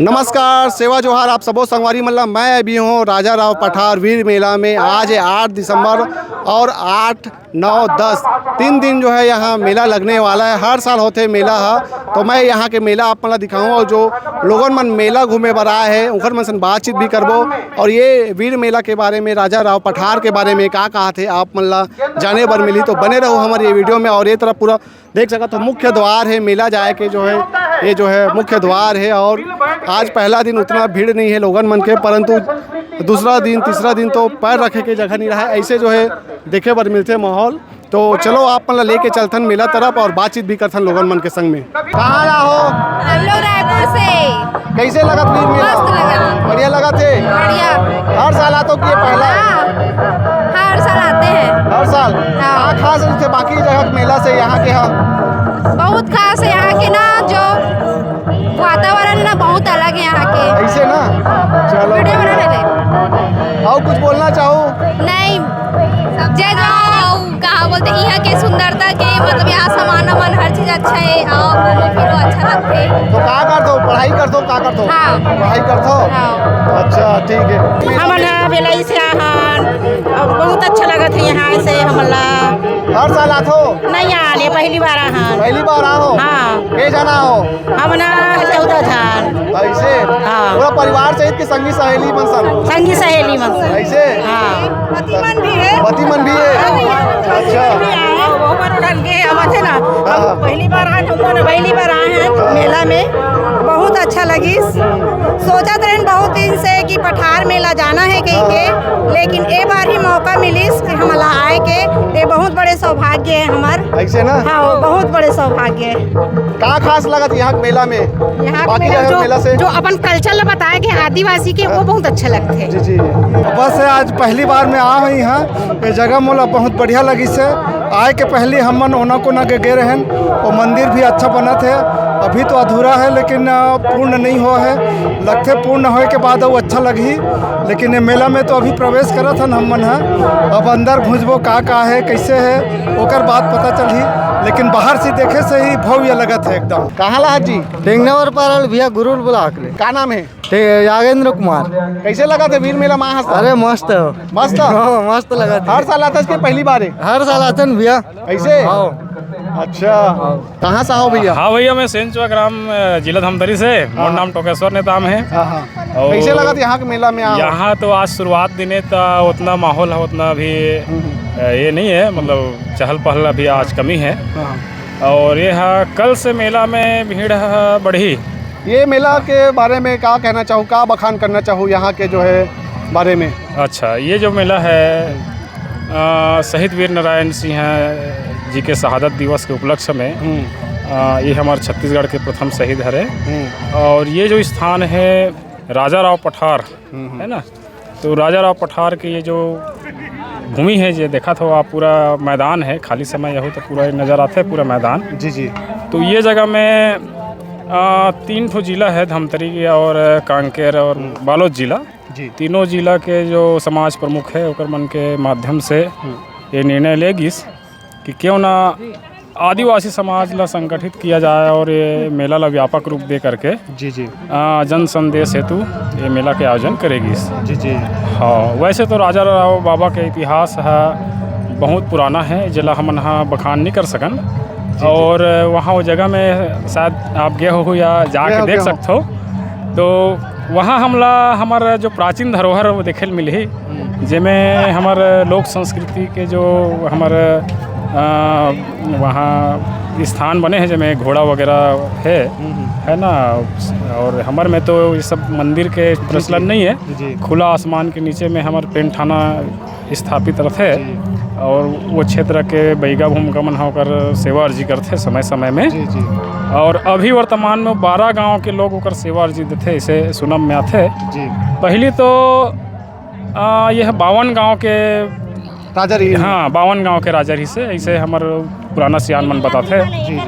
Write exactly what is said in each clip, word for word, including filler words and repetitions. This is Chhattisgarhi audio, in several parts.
नमस्कार, सेवा जोहार आप सबो संगवारी मन ला। मैं अभी हूँ राजा राव पठार वीर मेला में। आज है आठ दिसंबर और आठ, नौ, दस, तीन दिन जो है यहाँ मेला लगने वाला है। हर साल होथे मेला ह, तो मैं यहाँ के मेला आप मन ला दिखाऊँ और जो लोगन मन मेला घूमे बर आए हैं उनकर मन से बातचीत भी करबो और ये वीर मेला के बारे में, राजा राव पठार के बारे में का कहा थे आप मन ला जाने बर मिली। तो बने रहो हमारे ये वीडियो में। और ये तरफ पूरा देख सकत हो मुख्य द्वार है मेला जाए के जो है, ये जो है मुख्य द्वार है। और आज पहला दिन उतना भीड़ नहीं है लोगन मन के, परंतु दूसरा दिन, तीसरा दिन तो पैर रखे के जगह नहीं रहा है। ऐसे जो है देखे बर मिलथे माहौल। तो चलो आप मन ला लेके चलथन मेला तरफ और बातचीत भी करथन लोगन मन के संग में। कहाँ ला हो? हम लोग रायपुर से। कैसे लगत वीर मेला? मस्त लगत। बढ़िया लगत है? बढ़िया। हर साल आतो कि ये पहला है? हाँ, हर साल आते हैं। हर साल? हाँ। का खास रहिथे बाकी जगह के मेला से यहाँ के? हाँ, बहुत खास है यहाँ के ना, जो वातावरण ना बहुत अलग है यहाँ के। ऐसे ना? चलो। वीडियो बना रहे थे। और कुछ बोलना चाहो? नहीं, जय जवान। कहा बोलते, यहाँ के सुंदरता के, मतलब, यहाँ सामान वामान हर चीज अच्छा है, आओ घूमो फिरो, अच्छा लगते। तो का करथो, पढ़ाई करथो, का करथो? हाँ। पढ़ाई करथो? हाँ। अच्छा, ठीक है। हमन ह भिलाई से आहन, अब बहुत अच्छा लगत है यहाँ से हमला। हर साल आथो? नहीं आन, ये पहली बार आहन। पहली बार आहो? हाँ। के जना हो? हमन ह चौदह झन। ऐसे? हाँ। पूरा परिवार सहित के संगी सहेली मन सब? संगी सहेली मन सब। ऐसे? हाँ। पति मन भी है। पति मन भी है? हाँ, अच्छा। भी है। वो पर उड़न के आवत है ना। हाँ। पहली बार आए हम लोग, पहली बार आए हैं हाँ। मेला में, बहुत अच्छा लगिस। सोचत रहन बहुत दिन से कि पठार मेला जाना है कहीं के, लेकिन ए बार ही मौका मिलिस कि हमला आए के, ये बहुत बड़े सौभाग्य है हमार। ऐसे ना? हाँ, बहुत बड़े सौभाग्य है। का खास लगत यहाँ के मेला में? यहाँ के बाकी मेला जगह जो, मेला से? जो अपन कल्चर ला बताए के आदिवासी के, वो बहुत अच्छा लगते है। जी, जी। बस आज पहली बार मैं आ हूँ यहाँ, ये जगह मोला बहुत बढ़िया लगिस है। आए के पहले हमन ओना कोना के गे रहन, वो मंदिर भी अच्छा बनत है, अभी तो अधूरा है, लेकिन, अ, पूर्ण नहीं हुआ है। लगथे पूर्ण होए के बाद वो अच्छा लगही, लेकिन ये मेला में तो अभी प्रवेश करत हन हमन ह। अब अंदर घुसबो, का का है, कैसे है, ओकर बाद पता चलही, लेकिन बाहर से देखे से ही भव्य लगत है एकदम। कहाँ ला जी? टेंगनावर पारल भैया, गुरुल ब्लॉक ले। का नाम है? ते यागेंद्र कुमार। कैसे लगत है वीर मेला महासभा? अरे मस्त है। मस्त? हाँ, मस्त लगत है। हर साल आथस के पहली बार है? हर साल आथन भैया। ऐसे? हाँ। अच्छा। हाँ। कहाँ से हो भैया? हाँ भैया, मैं सेंचुआ ग्राम, अ, जिला धमतरी से। मोर हाँ। नाम टोकेश्वर नेताम है। हाँ, हाँ। और कैसे लगत यहाँ के मेला में आओ? यहाँ तो आज शुरुआत दिने त उतना माहौल है, उतना अभी, हम्म, हम्म। अ, ये नहीं है, मतलब चहल पहल अभी आज कमी है। हाँ। और ये है, कल से मेला में भीड़ है, बढ़ी। ये मेला के बारे में का कहना चाहूँ, का बखान करना चाहूँ यहाँ के जो है बारे में? अच्छा, ये जो मेला है, अ, शहीद वीर नारायण सिंह जी के शहादत दिवस के उपलक्ष्य में, हम्म। अ, ये हमारे छत्तीसगढ़ के प्रथम शहीद हरे। हम्म। और ये जो स्थान है राजा राव पठार, हम्म, हम्म। है ना, तो राजा राव पठार के ये जो भूमि है, ये देखा था आप, पूरा मैदान है, खाली समय यहू तो पूरा नजर आता है, पूरा मैदान। जी, जी। तो ये जगह में, अ, तीन ठो जिला है, धमतरी और कांकेर और हम्म। बालोद जिला। जी। तीनों जिला के जो समाज प्रमुख है, ओकर मन के माध्यम से हम्म। ये निर्णय ले गिस कि क्यों ना आदिवासी समाज ला संगठित किया जाए और ये मेला ला व्यापक रूप दे करके, जी, जी। अ, जन संदेश हेतु ये मेला के आयोजन करे गिस। जी, जी। हाँ, वैसे तो राजा राव बाबा के इतिहास है बहुत पुराना है, जेला हमन हा बखान नहीं कर सकन। जी, जी। और वहाँ वो जगह में शायद आप गए हो या जाके गए हो, देख गए हो। सकते हो, तो वहाँ हमला हमर जो प्राचीन धरोहर वो देखे ल मिलही, हम्म। जेमे हमर लोक संस्कृति के जो हमर, अ, वहाँ स्थान बने हैं, जेमे घोड़ा वगैरह है, हम्म, हम्म। है ना? और हमर में तो ये सब मंदिर के जी, प्रचलन जी। नहीं है। जी। खुला आसमान के नीचे में हमर पेंठाना स्थापित रथे जी। और वो क्षेत्र के बैगा भूमका मन ह ओकर सेवा अर्जी करथे समय-समय में। जी, जी। और अभी वर्तमान में बारह गांव के लोग ओकर सेवा अर्जी देथे, ऐसे सुनम में आथे। जी। पहली तो, आ, यह बावन गांव के राजा रही। हाँ, बावन गांव के राजा रही से, ऐसे हमर पुराना सियान मन बताथे। जी, जी।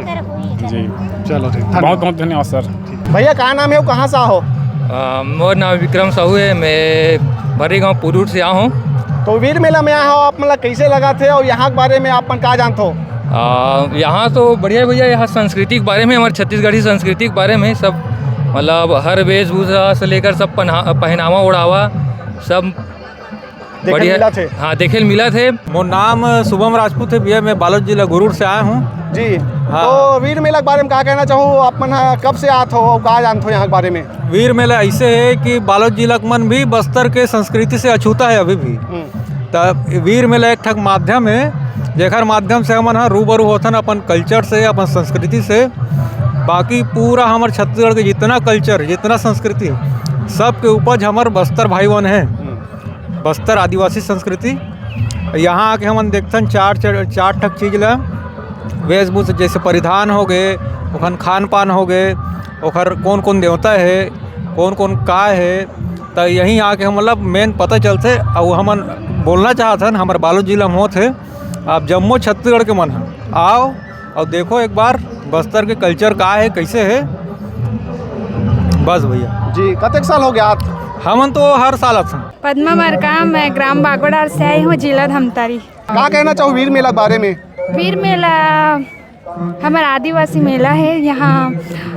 जी। चलो, ठीक, धन्यवाद। बहुत, बहुत धन्यवाद, सर। भैया, का नाम है, कहाँ से आहो? अ, मोर नाम विक्रम साहू है, मैं भर्री गांव पुरूर से आया हूँ। तो वीर मेला में आए हो आप, मतलब, कैसे लगथे और यहाँ के बारे में आप मन का जानत हो? अ, यहाँ तो बढ़िया भैया, यहाँ संस्कृति के बारे में, हमारे छत्तीसगढ़ी संस्कृति के बारे में सब मतलब हर वेशभूषा से लेकर सब पहना-, पहनावा ओढ़ावा सब देखे बढ़िया। मिलत हे। हाँ, देखे ल मिलत हे। मोर नाम शुभम राजपूत हे भैया, मैं बालोद जिला गुरूर से आया हूँ। जी। हाँ। तो वीर मेला के बारे में का कहना चाहू? आप मन ह कब से आत हो अउ का जानत हो यहाँ के बारे में? वीर मेला ऐसे है कि बालोद जिला के मन भी बस्तर के संस्कृति से अछूता है अभी भी। हम्म। त वीर मेला एक ठक माध्यम है, जेकर माध्यम से हमन ह रूबरू होथन अपन culture से, अपन संस्कृति से। बाकी पूरा हमर छत्तीसगढ़ के जितना culture, जितना संस्कृति, सबके उपज हमर बस्तर भाई मन हैं। हम्म। बस्तर आदिवासी संस्कृति। यहाँ आके हमन देखथन चार, चार, चार ठक चीज ला, वेशभूषा जैसे परिधान हो गए, ओखन खान पान हो गए, ओखर कौन कौन देवता है, कौन कौन का है, त यहीं आके हम मतलब main पता चलथे। अउ हमन बोलना चाहत हन, हमर बालोद जिला में होत है, आप जम्मो छत्तीसगढ़ के मन ह आओ अउ देखो एक बार बस्तर के culture का है, कैसे है। बस भैया। जी, कतेक साल हो गया आप? हमन तो हर साल आथन। पद्मा मरकाम, मैं ग्राम बागोडार से आई हूँ, जिला धमतारी। का कहना चाहू वीर मेला के बारे में? वीर मेला हमर आदिवासी मेला है, यहाँ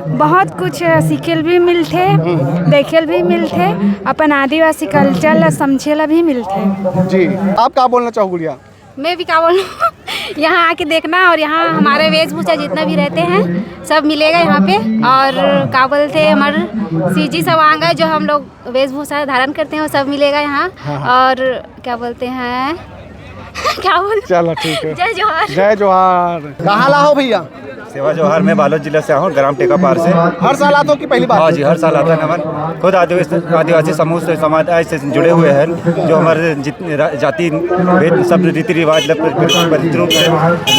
बहुत कुछ सीखे ल भी मिलथे, देखे ल भी मिलथे, अपन आदिवासी culture ला समझे ला भी मिलथे। जी, आप का बोलना चाहू गुड़िया? मैं भी का बोलूँ यहाँ आके देखना और यहाँ हमारे वेशभूषा जितना भी रहते हैं सब मिलेगा यहाँ पे। और का बोलते हैं हमारे सीजी सवांग है जो हम लोग वेशभूषा धारण करते हैं वो सब मिलेगा यहाँ। हाँ, हाँ। और क्या बोलते हैं क्या बोल चलो ठीक है। जय जोहार। जय जोहार। कहाँ ला हो भैया? सेवा जोहार, मैं बालोद जिला से आऊँ, ग्राम टेकापार से। हर साल आते हो कि पहली बार? हाँ जी, हर साल आता है नमन। खुद आदिवासी, आदिवासी समूह से, समाज से जुड़े हुए हैं, जो हमारे जित-, रा-, जाति भेद सब रीति रिवाज ल प्र-, प्र-, परिचित रूप से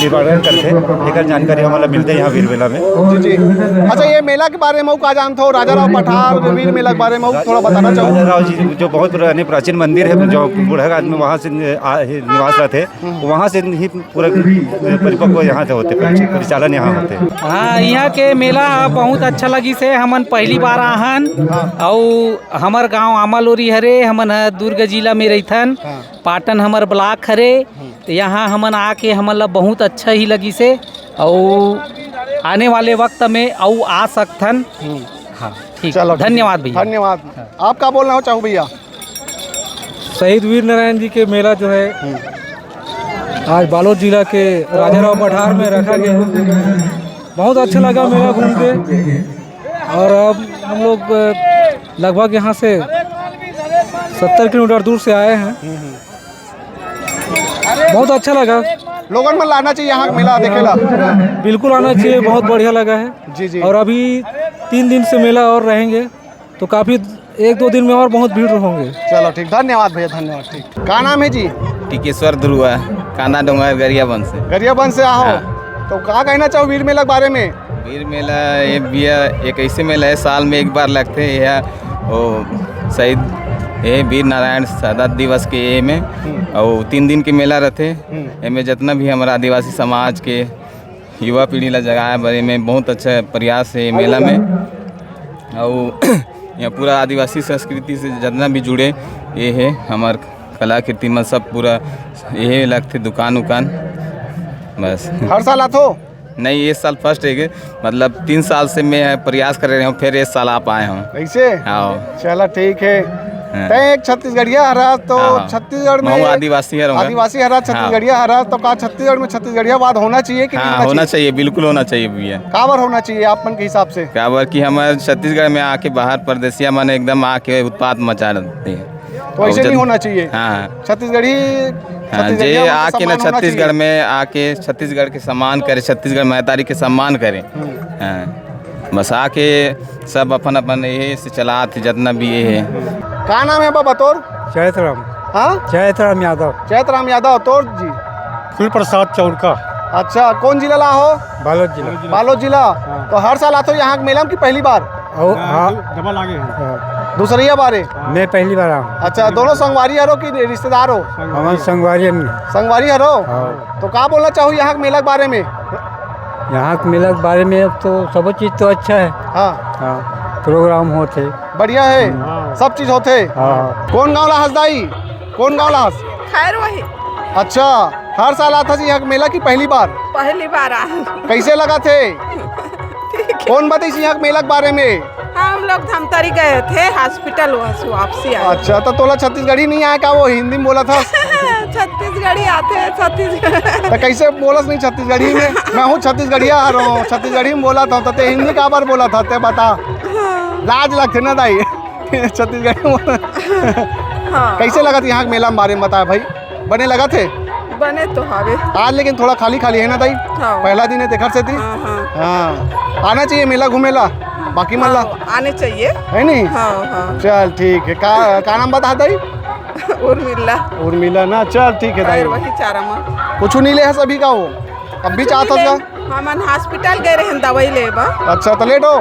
निवारण करते, एकर जानकारी हमला मिलते हैं यहाँ वीर मेला में। जी, जी। अच्छा, ये मेला के बारे में का जानते हो, राजा राव पठार वीर मेला के बारे में थोड़ा बताना चाहूँ? राजा राव जी जो बहुत पुराने प्राचीन मंदिर है, जो बूढ़ा आदमी वहाँ से आ-, निवास रहते, वहाँ से ही पूरा परिपक्व यहाँ से होते, परिच-, परिचालन यहाँ होते। हाँ, यहाँ के मेला ह बहुत अच्छा लगिस हे। हमन पहली बार आहन, हाँ। अउ हमर गांव आमालोरी हरे, हमन ह दुर्ग जिला में रहिथन, हाँ। पाटन हमर block हरे। हम्म। तो यहाँ हमन आके हमन ला बहुत अच्छा ही लगिस हे, अउ आने वाले वक्त में अउ आ सकथन। हम्म। हाँ, ठीक। चलो, ठीक। धन्यवाद भैया। धन्यवाद। हाँ। आप का बोलना हो चाहू भैया? शहीद वीर नारायण जी के मेला जो है, हम्म। आज बालोद जिला के राजा राव पठार में रखा गया है। बहुत अच्छा लगा मेला घूम के। और अब हम लोग, अ, लगभग यहाँ से सत्तर किलोमीटर दूर से आए हैं। हम्म, हम्म। बहुत अच्छा लगा। लोगन मन ला आना चाहिए यहाँ मेला देखे ला। बिल्कुल आना चाहिए, बहुत बढ़िया लगा है। जी, जी। और अभी तीन दिन से मेला और रहेंगे, तो काफ़ी एक दो दिन में और बहुत भीड़ होंगे। चलो ठीक, धन्यवाद भैया, धन्यवाद। ठीक, का नाम है जी? टिकेश्वर ध्रुवा, कांदा डोंगर, गरियाबंद से। गरियाबंद से आहो। हाँ। तो का कहना चाहो वीर मेला के बारे में? वीर मेला ये भैया एक ऐसे मेला है, साल में एक बार लगथे। यह वो शहीद ये वीर नारायण शहादत दिवस के ये में, हम्म। और तीन दिन के मेला रहथे। हम्म। एमे जितना भी हमारा आदिवासी समाज के युवा पीढ़ी ला जगाए बर एमे बहुत अच्छा प्रयास है ये मेला में। और यहाँ पूरा आदिवासी संस्कृति से जितना भी जुड़े ये है, हमार कलाकृति में सब पूरा ये लगथे दुकान उकान। बस। हर साल आथो? नहीं, ये साल first है कि मतलब तीन साल से मैं प्रयास कर रहे हूँ, फिर इस साल आ पाए हूँ। ऐसे? हाँ। चला ठीक है। हाँ। तैं एक छत्तीसगढ़िया हरा तो हाँ, हाँ। छत्तीसगढ़ में महू आदिवासी हरहूँ। आदिवासी हरा, हाँ। छत्तीसगढ़िया हरा तो का छत्तीसगढ़ में छत्तीसगढ़ियावाद होना चाहिए कि नहीं हाँ, होना होना चाहिए? चाहिए, बिल्कुल होना चाहिए भैया। काबर होना चाहिए आप मन के हिसाब से? काबर कि हमारे छत्तीसगढ़ में आके बाहर परदेसिया मन एकदम आके उत्पात मचा देते हैं। तो ऐसे और नहीं जब होना चाहिए। हाँ। छत्तीसगढ़ी, हाँ, छत्तीसगढ़िया जे मन के आके ना सम्मान होना छत्तीसगढ़ चाहिए। में आके छत्तीसगढ़ के सम्मान करे, छत्तीसगढ़ महतारी के सम्मान करे। हम्म। हाँ। बस आके सब अपन अपन ये से चलात हे, जितना भी ये है। का नाम है बाबा तोर? चैतराम। हाँ? चैतराम यादव। चैतराम यादव, तोर जी? फूल प्रसाद चौरका। अच्छा, कौन जिला ला हो? बालोद जिला। बालोद जिला। हाँ। तो हर साल आथो यहाँ के मेला में कि पहली बार? ओ, हाँ, हाँ। दू-, डबल आगे हैं। हाँ। दूसरिया बारे? मैं पहली बार आऊँ। अच्छा, दोनों संगवारी हरो कि रिश्तेदार हो? हमन संगवारी हन। संगवारी हरो? हाँ। तो का बोलना चाहो यहाँ के मेला के बारे में? यहाँ के मेला के बारे में अब तो सब चीज तो अच्छा है। हाँ। हाँ, program होत हे। बढ़िया है? हाँ। सब चीज होत हे? हाँ। कौन गाँव ला हस दाई? कौन गाँव ला हस? खैर वही। अच्छा, हर साल आथस यहाँ के मेला कि पहली बार? पहली बार आ। कैसे लगथे? ठीक है। कौन बताइस यहाँ के मेला के बारे में? हम लोग धमतरी गए थे, हॉस्पिटल वहाँ से वापसी आए। अच्छा, तो तोला छत्तीसगढ़ी नहीं आए का? वो हिंदी में बोला था। छत्तीसगढ़ी आते हैं, छत्तीसगढ़। तो कैसे बोलस नहीं छत्तीसगढ़ी में? मैं हूँ छत्तीसगढ़िया हरो, छत्तीसगढ़ी में बोला था, तो ते हिंदी का बार बोला था, ते बता। हाँ। लाज लगथे ना दाई। छत्तीसगढ़ी में बोला। हाँ। कैसे लगत यहाँ के मेला में बारे में बताए भाई? बने लगत हे? बने तो हवे। आज लेकिन थोड़ा खाली खाली है ना दाई? हाँ। पहला दिन है तेखर सेती। हाँ, हाँ। हाँ। आना चाहिए मेला घूमेला, बाकी मन ला। हाँ, आने चाहिए। है नहीं? हाँ, हाँ। चल ठीक है। का, का नाम बता दाई? उर्मिला। उर्मिला ना, चल ठीक है दाई। और वही चारा माँ। कुछ नहीं ले है सभी का वो? अब भी चाहत हस का? हमन हॉस्पिटल गए रहन दवाई लेबा। अच्छा, तो लेट हो?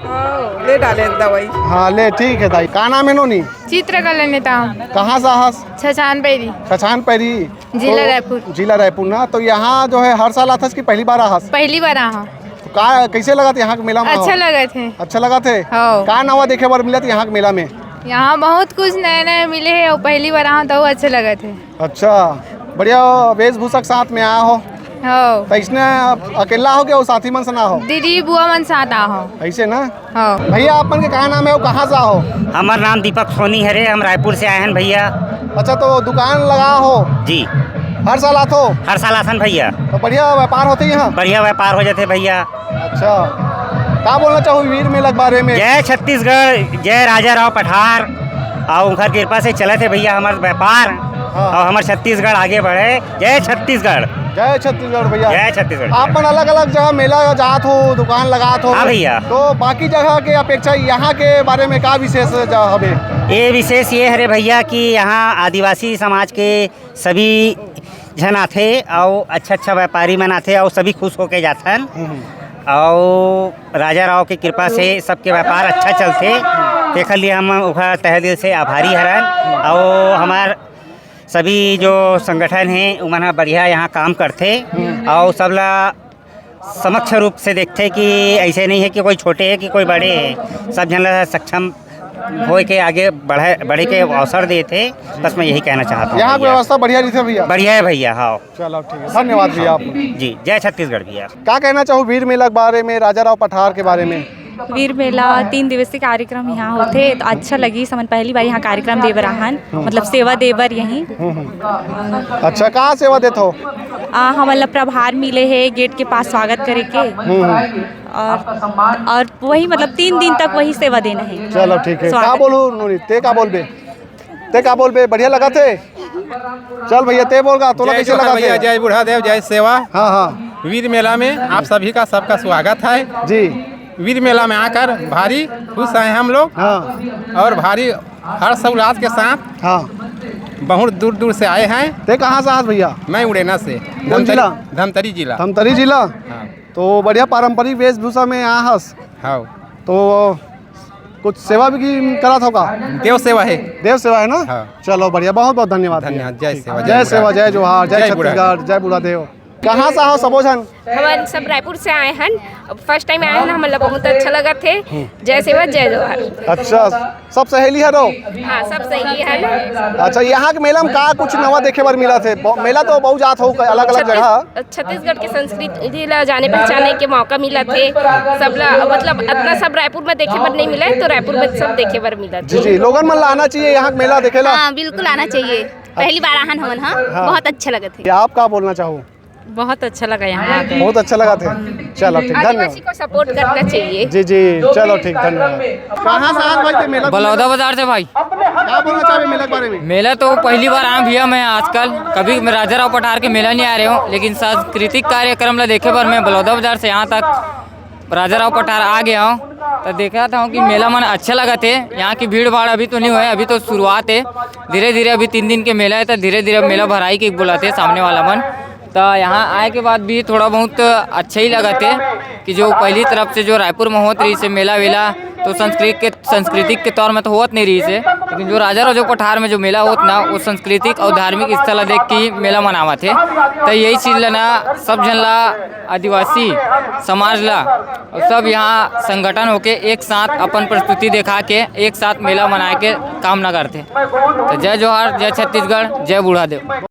हाँ, ले डाले दवाई। हाँ, ले ठीक है दाई। का नाम है नोनी? चित्रकला नेताम। कहाँ से आहस? छछान पैरी। छछान पैरी। जिला तो रायपुर। जिला रायपुर ना, तो यहाँ जो है हर साल आथस कि पहली बार आहस? पहली बार आहा। तो का, कैसे लगत यहाँ के मेला में? अच्छा लगत है। अच्छा लगत है? हाँ। का नवा देखे बर मिलत यहाँ के मेला में? यहाँ बहुत कुछ नया नया मिले है और पहली बार आहा तो अच्छा लगत है। अच्छा, बढ़िया वेशभूषा के साथ में आया हो। हाँ। तो इसने अकेला हो क्या, वो साथी मन से ना हो? दीदी बुआ मन साथ आ हो। ऐसे ना? हाँ। भैया, आपन के का नाम है और कहाँ से हो? हमर नाम दीपक सोनी हरे, हम रायपुर से आए हैं भैया। अच्छा, तो दुकान लगा हो? जी। हर साल आथो? हर साल आथन भैया। तो बढ़िया व्यापार होथे यहाँ? बढ़िया व्यापार हो जाथे भैया। अच्छा, का बोलना चाहो वीर मेला के बारे में? जय छत्तीसगढ़, जय राजा राव पठार, और उनकर कृपा से चलत है भैया हमार व्यापार, हाँ। और हमार छत्तीसगढ़ आगे बढ़े। जय छत्तीसगढ़। जय छत्तीसगढ़ भैया। जय छत्तीसगढ़। आप मन अलग-अलग जगह मेला जात हो, दुकान लगात हो। हाँ भैया। तो बाकी जगह के अपेक्षा यहाँ के बारे में का विशेष ज-, हवे? ये विशेष ये हरे भैया कि यहाँ आदिवासी समाज के सभी झन आथे और अच्छा-अच्छा व्यापारी मन आथे और सभी खुश होके जाथन। हम्म। और राजा राव के कृपा से सबके व्यापार अच्छा चलथे, तेखर लिए हम ओखर तहे दिल से आभारी हरन। और हमार सभी जो संगठन हे, उमन ह बढ़िया यहाँ काम करथे और सबला समक्ष रूप से देखथे कि ऐसे नहीं है कि कोई छोटे है कि कोई बड़े है, सब झन ला सक्षम होए के आगे बढ़े, बढ़े के अवसर देथे। बस मैं यही कहना चाहता हूँ यहाँ की भैया। व्यवस्था बढ़िया रहिथे भैया? बढ़िया है भैया, हाँ। चलो ठीक है, धन्यवाद भैया आप। जी, जय छत्तीसगढ़ भैया। का कहना चाहो वीर मेला के बारे में, राजा राव पठार के बारे में? वीर मेला तीन दिवसीय कार्यक्रम यहाँ होथे, तो अच्छा लगी। हमन पहली बार यहाँ कार्यक्रम दे बर आहन, मतलब सेवा दे बर यहीं। हम्म, हम्म। अच्छा, का सेवा देत हो? आ, हमन ला प्रभार मिले हे गेट के पास स्वागत करे के। हम्म, हम्म। और, और वही मतलब तीन दिन तक वही सेवा देना है। चलो ठीक है। स्वागत। का बोलू नूरी, ते का बोलबे? ते का बोलबे? बढ़िया लगत हे? चल भैया, ते बोल गा, तोला जय कैसे जोहार लगत भैया, हे? जय बूढ़ा देव, जय सेवा। हाँ, हाँ। वीर मेला में आप सभी का, सबका स्वागत है। जी। वीर मेला में आकर भारी खुश हैं हम लोग। हाँ। और भारी हर्ष उल्लास के साथ हाँ। बहुत दूर दूर से आए हैं। ते कहाँ से आहस भैया? मैं उड़ेना से। कौन जिला? धमतरी जिला। धमतरी जिला? हाँ। तो बढ़िया पारंपरिक वेशभूषा में आहस। हाँ। तो कुछ सेवा भी की करत हो का? देव सेवा है। देव सेवा है ना? हाँ। चलो बढ़िया, बहुत बहुत धन्यवाद भैया। धन्यवाद, जय सेवा, जय जय सेवा, बूढ़ा। जय जोहार, जय जय बूढ़ा। छत्तीसगढ़, जय बूढ़ा देव। कहाँ से हो सबो झन? हमन सब रायपुर से आए हन, फर्स्ट टाइम आए हन, हमन ला बहुत अच्छा लगत हे। जय सेवा, जय जोहार। अच्छा, सब सहेली हरो? हाँ, सब सहेली हन। अच्छा, यहाँ के मेला में का कुछ नवा देखे बर मिलत हे? ब-, मेला तो बहुत जात हो अलग-अलग जगह। छत्तीस-, छत्तीसगढ़ के संस्कृति ला जाने पहचाने के मौका मिलत हे। सब ला, मतलब, अतना सब रायपुर में देखे बर नहीं मिला है, तो रायपुर में सब देखे बर मिलत जी, हे। जी, लोगन मन ला आना चाहिए यहाँ के मेला देखे ला। हाँ, बिल्कुल आना चाहिए। पहली बार आहन हमन, हाँ, हाँ। बहुत अच्छा लगत हे। आप का बोलना चाहो? बहुत अच्छा लगा यहाँ आके। बहुत अच्छा लगा थे। चलो ठीक, धन्यवाद। आदिवासी को सपोर्ट करना चाहिए। जी, जी, चलो ठीक, धन्यवाद। कहाँ से आज भाई थे मेला? बलौदा बाजार से भाई। क्या बोलना चाहबे मेला के बारे में? मेला तो पहली बार आया भैया मैं आजकल, कभी मैं राजा राव पठार के मेला नहीं आ रहे हूँ, लेकिन सांस्कृतिक कार्यक्रम ला देखे बर मैं बलौदा बाजार से यहाँ तक राजा राव पठार आ गया हूँ। तो देखा था कि मेला मन अच्छा लगा थे। यहाँ की भीड़ भाड़ अभी तो नहीं हुआ है, अभी तो शुरुआत है। धीरे धीरे अभी तीन दिन के मेला है, तो धीरे धीरे मेला भराई के बोला थे सामने वाला मन। तो यहाँ आए के बाद भी थोड़ा बहुत अच्छा ही लगा थे कि जो पहली तरफ से जो रायपुर में होत रही से मेला वेला, तो संस्कृत के, सांस्कृतिक के तौर में तो होत नहीं रही से, लेकिन जो राजा राव पठार में जो मेला होत ना, वो सांस्कृतिक और धार्मिक स्थल देख के ही मेला मनावत है। तो यही चीज ला ना सब झन ला, आदिवासी समाज ला, और सब यहाँ संगठन होके एक साथ अपन प्रस्तुति दिखा के एक साथ मेला मनाए के काम न करते। तो जय जोहार, जय छत्तीसगढ़, जय बूढ़ा देव।